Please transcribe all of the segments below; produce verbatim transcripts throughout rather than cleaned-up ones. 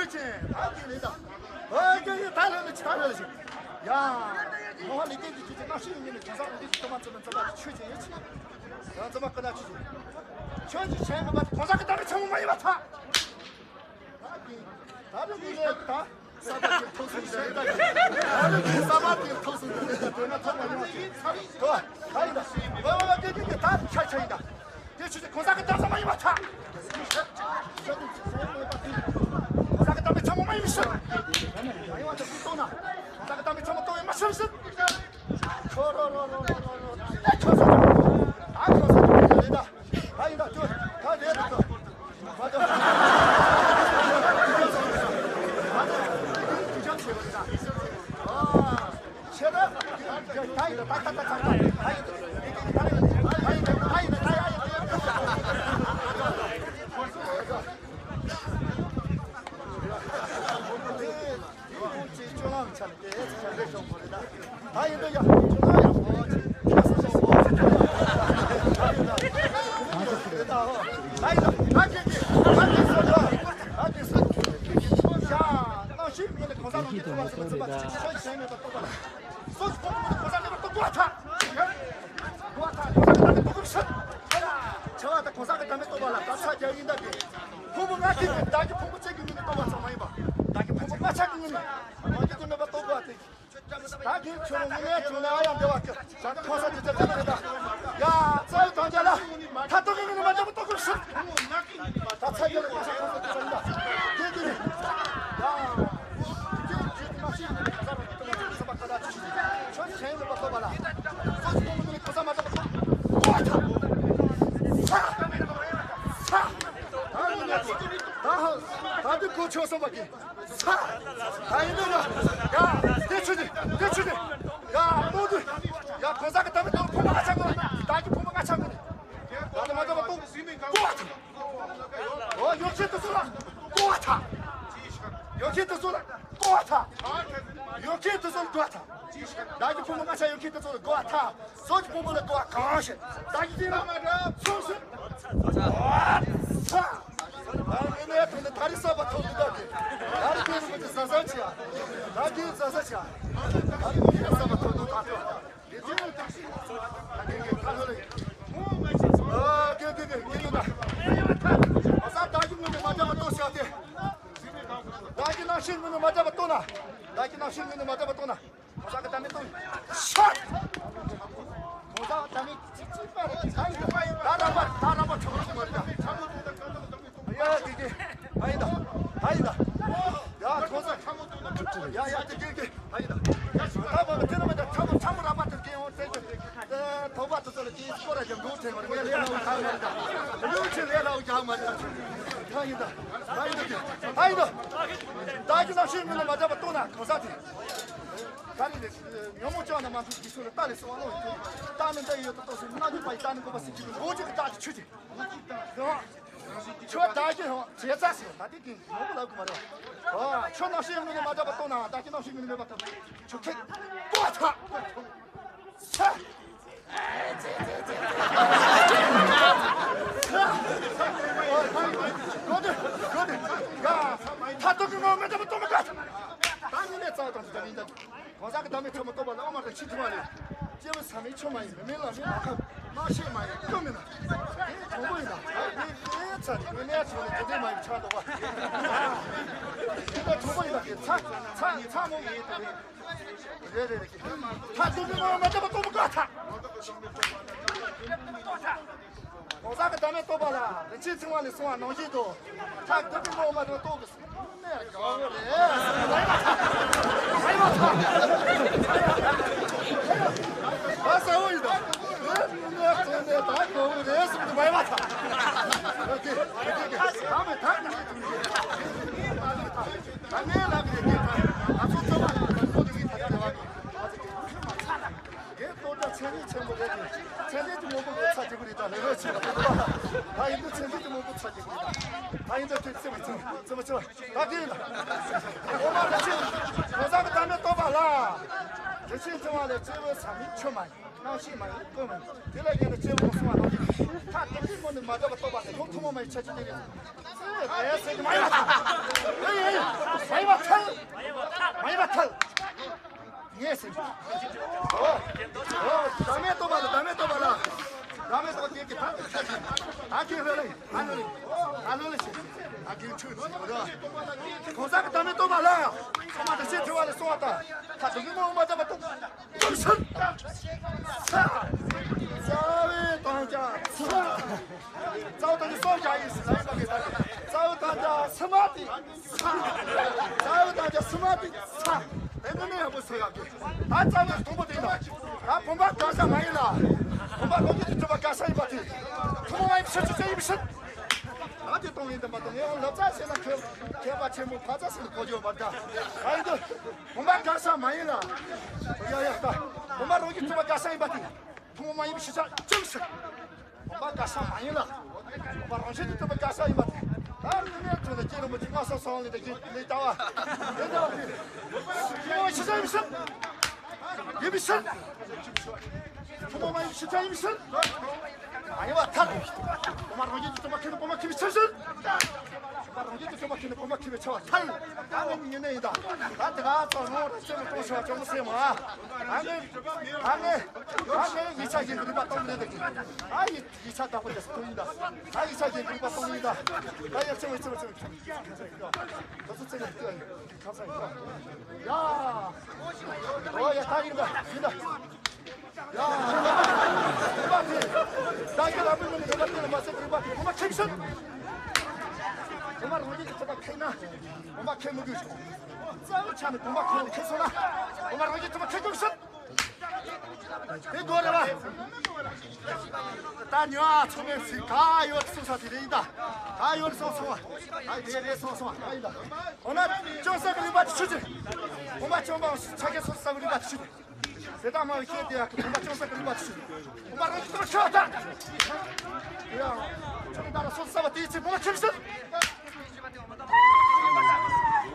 ཆོས་ཅན། ད་དེ་ལས་ད། ཨོ་ཀེ། ད་ལྷོད་ལ་ཆི། ད་ལྷོད་ལ་ཆི། ཡ། ངོ་བ་ལས་ཀྱི་ཆོས་ཅན། ན་ཤི་ཡིན་ནི་གང་ཟག་འདི་ཚོ་མ་ཚོ་མ་ཚོ་ཆོས་ཅན་ཡིན་ཆི། ཡང་ཚོ་མ་ཀ་ན་ཆོས་ཅན། ཆོས་ཅན་ཆེན་མོ་བ་གང་ཟག་གི་ད་རེ་ཆེན་མོ་མ་ཡིན་པ་ཐ། ད་རེ་མི་ལས་ད། ས་པ་དེར་ཐུགས་སུན་འདི་རེད་ད། ཨ་ནི་ས་པ་དེར་ཐུགས་སུན་འདི་རེད་ད། དེ་ན་ཐོག་མ་ཡོང་། དོ། ད་ཡིན་ད། ཝེ་ཝེ་ཝེ། དེ་དེ་དེ་ད་ཆ་ཆ་ཡིན་ད། དེ་ཆུ་དེ་གང་ཟག་གི་ད་ས་མ་ཡིན་པ་ཐ། གང་ཟག་གི་ད་མི་ཚང་མ་མ་ཡིན་མི་ཤི། མ་ཡིན་པ་དེ་སུ་གཏོང་ན། གང་ཟག་གི་ད་མི་ཚང་མ་གཏོང་ཡིན་མ་ཤི་མི་ཤི། ཁྱོ་རོ་རོ་རོ་རོ་རོ། ཨེ་ཁྱོ་ས་ད་ཁྱོ་ས་རེད་ད། ད་ཡིན་ད། ཁྱོ་ད་རེད་ད། ཁྱོ། སོ་སོ་ཕུང་པོ་ནི་གོ་ས་མེད་པར་རྟོགས་པ་ཐག་གོ་ཐག་གོ་ཐག་གི་དམ་པའི་རྟོགས་པ་ཤི། ཆེ་བ་དང་གོ་ས་གི་དམ་པའི་རྟོགས་པ་ལ་ད་ཚ་རྒྱག་ཡིན་ད་དེ། ཕུང་པོ་ལྔ་ཐིག་གི་བདག་གི་ཕུང་པོ་གཅིག་གི་ངོས་ནས་རྟོགས་པ་ཙམ་མ་ཡིན་པ། བདག་གི་ཕུང་པོ་ལྔ་ཆ་གི་ངོས་ནས་མ་གི་དོན་མེད་པར་རྟོགས་པ་དེ། ད་གིན་ཁྱོད་རང་ངོ་མའི་དྲུང་ནས་ཨ་ཡང་བདེ་བ་གི་བྱང་གི་ཁོང་ས་ཅི་ཅི་ཅི་ཅི་ད། ཡ་རྩ་བའི་དོན་རྒྱ་ལ་ད་རྟོགས་གི་ངོས་ནས་མ་འདྲ་བ་རྟོགས་གི་ཤི། ད་ཚ་རྒྱ་ལ་ཁོང་ས་ཁོང་ས་ཅི་ཅི་ད། དེ་དེ་རེད། ཡ། ཡོ་ཁྱེད་དུ་སོང་ལ་ཀོ་བ་ཐ། ཡོ་ཁྱེད་དུ་སོང་ལ་ཀོ་བ་ཐ། ཡོ་ཁྱེད་དུ་སོང་ལ་ཀོ་བ་ཐ། བདག་གི་ཕུང་པོ་ལྔ་ཆ་ཡོ་ཁྱེད་དུ་སོང་ལ་ཀོ་བ་ཐ། སོ་གི་ཕུང་པོ་ལ་ཀོ་བ་གང་ཞིག་བདག་གི་ཅི་ལ་མ་འདྲ་སོང་ཞིག་ད་ངས་ནས་ཐོན་ནས་ད་རི་ས་བ་ཐོག་ཏུ་བདག་གི་ད་རི་ཁྱེད་ནི་མི་ཚེ་ཟ་ཟ་ཆེ་ཡ། ད་རི་ཁྱེད་ཟ་ཟ་ཆེ་ཡ། ད་རི་ཁྱེད་ས་བ་ཐོག་ཏུ་ད་ཐོག་ཡ་ཡ་དེ་དེ་དེ། ཨ་ཡིན་ད། ད་བ་དེ་ནི་མི་འདྲ། ཚ་མོ་ཚ་མོ་ར་བ་དེ་དེ་ཡོང་ཚེ་དེ། ཐོག་པ་དེ་ཚོ་ལ་དེའི་སྐོར་ར་ཡང་འགོག་ཐེངས་མ་རེད། ངས་ལས་སླ་བོ་ཆགས་མ་རེད། ལུས་ཆེ་ལས་སླ་བོ་ཆགས་མ་རེད། ད་ཡིན་ད། ད་ཡིན་ད། ད་ཡིན་ད། ད་ཀྱི་ནང་ཤེས་མི་ལ་མ་འདྲ་བ་གཏོང་ན་གང་ཟག་དེ། ད་རེད་རེད། ཉོན་མོངས་བཅོས་ན་མ་འཛུགས་ཀྱི་ཆོས་ལ་རྟག་ལས་སོ་བ་ལོ། རྟག་ནི་འདྲ་ཡོད་དོ་ཏོ་སེ་སྣ་ཉུང་པ་ཡི་རྟག་ནི་འགོག་པ་སེམས་ཀྱི་མགོ་གཅིག་གི་རྟགས་ཀྱི་ཆོས་ཅན། ཁྱོད་བདག་གི་རང་བྱས་ཙང་ཟེར་ད་དེ་གིན་ངོ་བོ་ལབ་དགོས་མ་རེད། ཨ་ཁྱོད་རྣམ་ཤེས་ངོས་ནས་མ་འདྲ་བ་རྟོགས་ན་བདག་གི་རྣམ་ཤེས་ངོས་ནས་མེད་པ་ཐོབ། ཁྱོད་ཁེ་ཀོ་ཐ་ས། གོ་དེ་གོ་དེ་ཡ། ཐ་ཐོག་གི་ངོ་མེད་འདྲ་མི་རྟོགས་མི་དགའ། ད་ནི་ནས་རྩ་དང་དུ་ད་ནི་འདྲ། གང་ཟག་གི་བདག་མེད་ཚད་མ་རྟོགས་པ་ལ་དབུ་མ་དང་ཕྱི་ཐུན་མ་ལས། སྐྱེས་བུ་ཟག་མེད་ཆོས་མ་ཡིན། མི་མེད་ལམ་མེད་ནམ་མཁའ། རྣམ་ཤེས་མ་ཡིན་ཀུན་མིན་ན། དེ་དྲང་པོ་ཡིན་ན། དེ་དེ་ཚ་དེ་མི་མེད་ཚོ་ནི་དེ་འདྲའི་མ་ཡིན་ཆགས་འདུག་པ། དེ་ལྟར་དྲང་པོ་ཡིན་ན་དེ་ཚ་ཚ་ཚ་མོ་ཡིན་དེ་རེད། རེད་རེད་རེད། ཐག་ཐུག་གི་ངོ་མ་འདྲ་བ་སྟོང་པ་དཀའ་ཐག་གང་ཟག་གི་བདག་མེད་རྟོགས་པ་ལ་རིན་ཆེན་ཚིག་དབང་ལས་གསུངས་པ་ནང་བཞིན་དུ། ཐག་ཐུག་གི་ངོ་མ་འདྲ་བ་རྟོགས་དགོས། ངས་ལབ་རེད་དེ། ང་ཚོ་ཚོ་བ་ལ་ཚོ་དེ་གི་ཐ་ཐ་རེ་བ་གི། ངས་ལྟོ་ལྡག་མཚན་ཉིད་ཆེན་པོ་རེད་དེ། མཚན་ཉིད་ཀྱི་མང་པོ་གི་ཚ་གི་རེད་ད་ལེ་རེ་ཆེ་བ། ད་ཡིན་དུས་མཚན་ཉིད་ཀྱི་མང་པོ་ཚ་གི་རེད་ད། ད་ཡིན་དུས་དེ་ཚེ་མ་ཚེ་མ་ཚེ་མ་ཚེ་མ། ད་དེ་ཡིན་ད། འོ་མ་རེ་ཆེ། གང་ཟག་གི་བདག་མེད་རྟོགས་པ་ལ། རིན་ཆེན་ཚིག་དབང་ལས་སྐྱེས་བུ་ཟག་མེད་ཆོས་མ་ཡིན། རྣམ་ཤེས་མ་ཡིན་ཀུན་མ་ཡིན། དེ་ལ་ཡང་ན་སྐྱེས་བུ་གསུངས་པ་ནང་བཞིན། ཐ་དད་པའི་ངོ་ནས་མ་འདྲ་བ་རྟོགས་པ་དེ་ཡང་ཐུན་མོང་མ་ཡིན་ཆ་ཅི་དེ་རེད། ཨེ་ཟེར་གྱི་མ་ཡིན་པ། ཨེ་ཨེ། ཟེར། ཨོ། ཨོ། བདག་མེད་རྟོགས་པ་ལ། བདག་མེད་རྟོགས་པ་ལ། བདག་མེད་རྟོགས་པ་དེ་གི་ཐང་དུ་ཁྱེར་ཏེ། ཨ་ཁྱེད་ལྷོད་ལ་ཡིན། ཨ་ལོ་ལ་ཡིན། ཨ་ལོ་ལ་ཡིན། ཨ་ཁྱེད་ཁྲུས་ནི་ཡོད་ར། གང་ཟག་གི་བདག་མེད་རྟོགས་པ་ལ། ཚང་མ་དེ་ཤེས་ཐུབ་པ་ལ་སོང་བ་དང་། ཁ་དུ་མི་མ་འོངས་པ་ད་བ་དང་། རྩ་བའི་དང་ཆ་ཚ། རྩ་བའི་དང་ཆ་སོགས་བཞག་ཡིན་ཟེར་ལ་ཡིན་པ་གི། ད་རྩ་བའི་དང་ཆ་སི་མ་ཏི་ཚ། རྩ་བའི་དང་ཆ་སི་མ་ཏི་ཚ། དེ་ནི་ནི་ཡག་པོ་ཟེར་ཡག་གི། ད་རྩ་བའི་དང་པོ་དེ་ཡིན་ལ། ད་བུམ་པ་ག་ས་མ་ཡིན་ལ། བུམ་པ་ལོ་རྒྱུས་ཀྱི་གྲུབ་པ་ག་ས་ཡིན་པ་དེ། ཐུན་མོང་མ་ཡིན་ཕྱིར་ཆོས་ཅན་ཡིན་ཕྱིར། ད་དེ་གཏོང་ཡིན་དམ་པ་དང་ངས་ལབ་ཙང་ཟེར་ན་མཁས་མཁས་པ་ཆེན་པོ་ཕ་ཚ་ཟེར་ན་གོ་རྒྱུ་མ་འདྲ། ཨ་ཡིན་དུ། བུམ་པ་ག་ས་མ་ཡིན་ལ། ཡ་ཡ་ད། བུམ་པ་ལོ་རྒྱུས་གྲུབ་པ་ག་ས་ཡིན་པ་དེ། ཐུན་མོང་མ་ཡིན་པའི་ཕྱིར་ཆོས་ཅན་ཟེར། བུམ་པ་ག་ས་མ་ཡིན་ལ། བུམ་པ་རང་བཞིན་དུ་གྲུབ་པ་ག་ས་ཡིན་པ་དེ། ད་ནི་ནས་ཐོན་ལ་སྐྱེ་རིན་པོ་ཆེ་མངའ་གསོལ་སོང་ལས་ད་ཀྱི་ལས་ལྟ་བ། དེ་འདྲ་བ་དེ། ཐུན་མོང་མ་ཡིན་པའི་ཕྱིར་ཆོས་ཅན་ཡིན་ཕྱིར། ཡིན་པའི་ཕྱིར། ཐུན་མོང་མ་ཡིན་ཕྱིར་ཆོས་ཡིན་ཕྱིར། མ་ཡིན་པར་ཐལ། བུམ་པ་རང་བཞིན་གྱིས་གྲུབ་པ་ཁེ་ནི་བུམ་པ་ཁེ་བའི་ཕྱིར་ཕྱིར། བུམ་པ་རང་བཞིན་གྱིས་གྲུབ་པ་ཁེ་ནི་བུམ་པ་ཁེ་བའི་ཕྱིར་ཐལ། ད་ནི་ཉེ་གནས་ཡིན་ད། ད་དེ་ག་ཚོ་ངོ་ར་ཅེ་མི་གཏོང་ཤོག་ཅོ་མོ་སེ་མ། ཨ་ནི། ཨ་ནི། ཨ་ནི་ཡིག་ཆ་ཡིན་གྱི་རིག་པ་གཏོང་མི་ལེན་ད་གི། ཨ་ཡིག་ཡིག་ཆ་བདག་པོ་དེ་སུ་ཡིན་ད། ད་ཡིག་ཆ་ཡིན་གྱི་རིག་པ་གཏོང་མི་ཡིན་ད། ད་ཡར་ཅེ་མི་ཅེ་མི་ཅེ་མི། ད་ཚོ་ཅེ་མི་ཅེ་མི། ཁ་ཚ་ཡིན་ད། ཡ། ཨོ་ཡ་ད་ཡིན་ད་ཡིན་ད། ཡ། བུམ་པ་དེ། ད་གི་ར་མི་ནི་བུམ་པ་དེ་ལ་མ་ཟད་བུམ་པ་དེ་བུམ་པ་ཁེ་བཞིན། བུམ་པ་རང་བཞིན་གྱིས་གྲུབ་པ་ཁེ་ན། བུམ་པ་ཁེ་མི་དགོས་ཤིང་། རྩ་བའི་ཆ་ནས་བུམ་པ་ཁེ་ནས་ཁེ་སོང་ན། བུམ་པ་རང་བཞིན་གྲུབ་པ་ཁེ་དགོས་ཤིང་། དེ་དགོས་རེད་བ། ད་ཉོ་ཨ་ཚོ་མེད་སི་ག་ཡོད་སོང་ས་དེ་རེད་ཡིན་ད། ག་ཡོད་སོང་སོང་བ། ད་དེ་རེད་སོང་སོང་བ་ད་ཡིན་ད། འོ་ན་ཅུང་ཟད་ཀྱི་རིག་པ་དེ་ཆུ་ཅིག་བུམ་པ་ཅུང་པ་ཆ་ཁེ་སོང་ས་གི་རིག་པ་དེ་ཆུ་ཅིག་ཟེ་དང་མ་བའི་ཤེས་དེ་ཡག་གི་བུམ་པ་ཅུང་ཟད་ཀྱི་རིག་པ་ཞིག་བུམ་པ་རང་གི་ཐོག་ཤོག་དང་། ཡ། ཁྱོད་ཀྱི་ད་ལ་སོ་སོ་བ་དེའི་ཚེ་བུམ་པ་ཁྱིམ་ཞིག་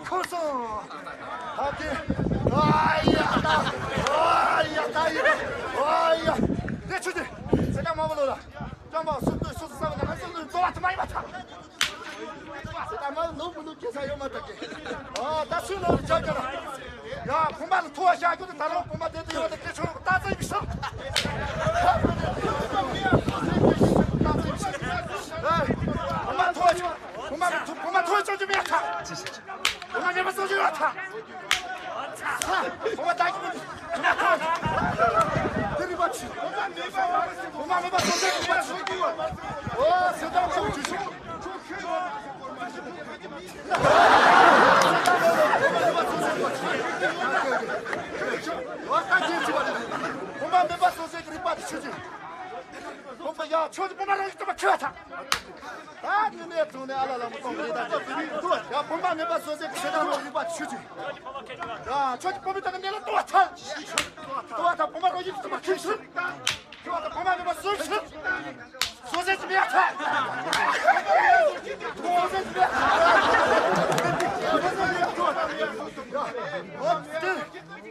ཁོ་སོང་། ད་དེ། ཨ་ཡ་ད། ཨ་ཡ་ད་ཡ། ཨ་ཡ། དེ་ཆུ་དེ། ཟེ་དང་མ་བ་ལོ་ལ། ཅང་མ་སོ་སོ་སོ་སོ་བ་ལ་སོ་སོ་བ་ལ་མ་ཡིན་པ་ཐག་ད་ང་ནོར་མི་ནོར་སྐྱེ་ས་ཡོད་མ་ཐག་གི། ཨ་ད་སུས་ནོར་རྒྱག་གི་ལ། ཡ་བུམ་པ་ལ་ཐོ་བ་བཞག་རྒྱུ་དེ་ད་རུང་བུམ་པ་དེ་དེ་ཡོད་དེ་སྐད་ཆོག་རྟ་རྩེ་མི་ཤོར། ཨེ། བུམ་པ་ཐོ་བ་བྱ། བུམ་པ་ཐོ་བ་བུམ་པ་ཐོ་བ་བྱ་རྒྱུ་མེད་ཐག་བུམ་པ་མེད་པ་བཟོ་རྒྱུ་ཡོད་ཐག་ཨ། བུམ་པ་ད་གི་མི་འདུག་དེ་རིག་པ་ཆུ། བུམ་པ་མེད་པ་བཟོ་རྒྱུ་རིག་པ་ཆུ། ཨོ་སེ་ད་ཆུ་ཆུ་ཆུ། བུམ་པ་མེད་པ་བཟོ་ཟེར་གྱི་རིག་པ་དེ་ཆུ་ཆུ། བུམ་པ་ཡ་ཆོས་ཀྱི་བུམ་པ་རང་གི་བསྟན་པ་ཁྱོད་ཐག་ད་ནི་ནས་བྱུང་ནས་ཨ་ལ་ལ་མོ་གཏོང་གི་རེད་ད། ཡ་བུམ་པ་མེད་པ་བཟོ་ཟེར་གྱི་ཞེ་སྡང་རང་གི་རིག་པ་དེ་ཆུ་ཆུ། ཡ་ཆོས་ཀྱི་བུམ་པའི་སྟེང་གི་གནས་ལ་ལྟོ་བ་ཐལ། ལྟོ་བ་ཐལ་བུམ་པ་རང་གི་བསྟན་པ་ཁྱོད་ཆུ། ཁྱོད་ད་བུམ་པ་མེད་པ་བཟོ་ཕྱིར། བཟོ་ཟེར་གྱི་མེད་ཐལ། བཟོ་ཟེར་གྱི་མེད་ཐལ། ཨོ་ཏི།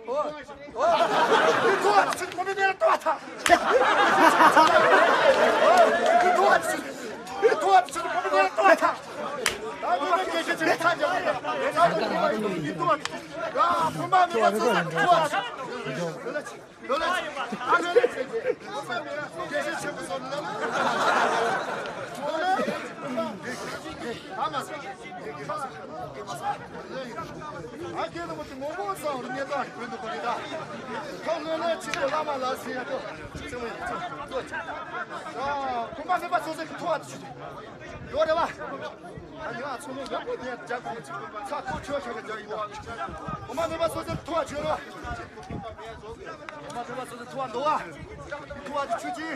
ཨོ། ཨོ། ཁྱོད་ད་ཕྱིར་བུམ་པའི་གནས་ལ་ལྟོ་བ་ཐལ། ཁྱོད་ད་ཕྱིར། ཁྱོད་ད་ཕྱིར་བུམ་པའི་གནས་ལ་ལྟོ་བ་ཐལ། ད་བུམ་པ་སྐད་ཆ་ཅི་ཐལ་རྒྱབ་ཡོད། ད་བུམ་པ་མེད་པ་བཟོ་ཟེར་གྱི་ལྟོ་བ་ཐལ། ལོ་ལེགས། ཨ་ལོ་ལེགས། དགེ་བཤེས་ཆེན་པོ་ཚོ་ལོ་ལེགས། ལོ་ལེགས། ཨ་མ་ཟེར། ཨ་ཁྱེད་རྣམ་པ་ཚོ་ངོ་མ་ཚང་བར་ཉེ་དག་གི་བོད་དུ་བོད་ཀྱི་ད། ཁོང་ལོ་ལེགས་ཆེད་དུ་བླ་མ་ལ་ཟེར་ཡ་ཏོ། ཚེ་མོ་ཡིན་ཚོ། ཨ་ཁོང་པ་མེད་པ་ཚོ་ཟེར་གྱི་ཐུ་བ་དུ་ཆུ་དུ། ཡོད་རེད་བ། ཨ་ཡོད་ཨ་ཚོ་ནི་ཡག་པོ་དེ་རྒྱག་གི་ཚ་ཁོ་ཆོས་ཤ་ག་རྒྱག་ཡིན་ད། ཁོང་པ་མེད་པ་ཚོ་ཟེར་གྱི་ཐུ་བ་ཆོས་རེད་བ། ཁོང་པ་མེད་པ་ཚོ་ཟེར་ཐུ་བ་འདུག་བ། ཐུ་བ་དུ་ཆུ་ཅི།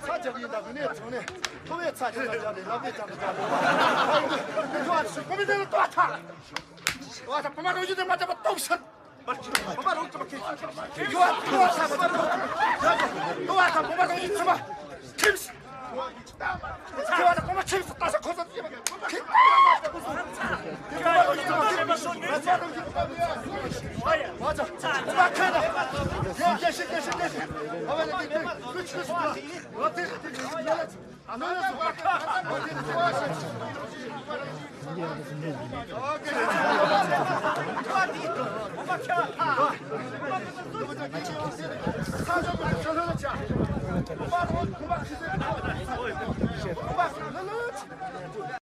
ཚ་རྒྱག་གི་ཡིན་ད་དུ་ནས་ཚོ་ནས། ཐུ་བའི་ཚ་རྒྱག་ན་རྒྱག་ནས་ལབ་ནས་ཀྱང་རྒྱག་ནས། ཐུ་བ་དུ་ཆུ་ཁོང་པའི་ནས་ལ་ཐུ་བ་ཐ། ཐུ་བ་ཐ་ཁོང་པ་རང་བཞིན་དེ་མ་བརྟགས་པ་སྟོབས་ཤར། ཁོང་པ་རང་ཅི་མ་ཁེལ། ཐུ་བ་ཐུ་བ་ཐ་ཁོང་པ་རང་ཐུ་བ་ཐ་ཁོང་པ་རང་བཞིན་ཚུལ་མ་ཁེལ། ཁྱེད་བ་ཁོང་ཁྱིམ་སུ་ལྟ་ས་ཁོ་ཚོ་ཁྱེད་